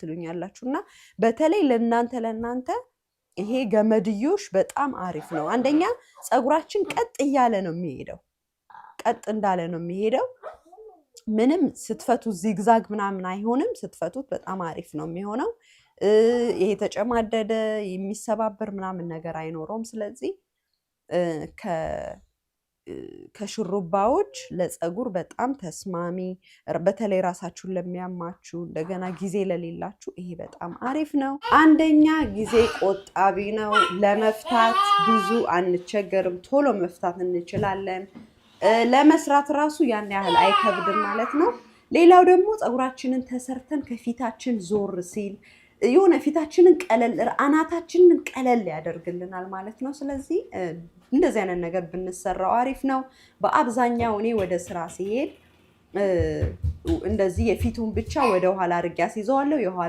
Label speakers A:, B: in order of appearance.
A: ትሉኛላችሁ። እና በተለይ ለእናንተ ይሄ ገመድዮሽ በጣም አሪፍ ነው። አንደኛ ፀጉራችን ቀጥ እያለ ነው የሚሄደው፣ ቀጥ እንዳለ ነው የሚሄደው። ምንም ስትፈቱት zigzag ምናምን አይሆንም። ስትፈቱት በጣም አሪፍ ነው የሚሆነው። ይሄ የተጨማደደ የሚሰባበር ምናምን ነገር አይኖረውም። ስለዚህ ከሽሩባዎች ለፀጉር በጣም ተስማሚ፣ በተለይ ራሳችሁን ለሚያማችሁ እንደገና ጊዜ ለሌላችሁ ይሄ በጣም አሪፍ ነው። አንደኛ ጊዜ ቆጣቢ ነው። ለመፍታት ብዙ አንቸገርም፣ ቶሎ መፍታት እንችላለን። ለመስራት ራሱ ያን ያህል አይከብድም ማለት ነው። ሌላው ደግሞ ፀጉራችንን ተሰርተን ከፊታችን ዞር ሲል የሆነ ፊታችንን ቀለል፣ አናታችንን ቀለል ያደርግልናል ማለት ነው። ስለዚህ እንደዚህ አይነት ነገር ብንሰራው አሪፍ ነው። በአብዛኛው እኔ ወደ ስራ ስሄድ እንደዚህ የፊቱን ብቻ ወደ ኋላ አድርጌ አስይዘዋለሁ። የኋላ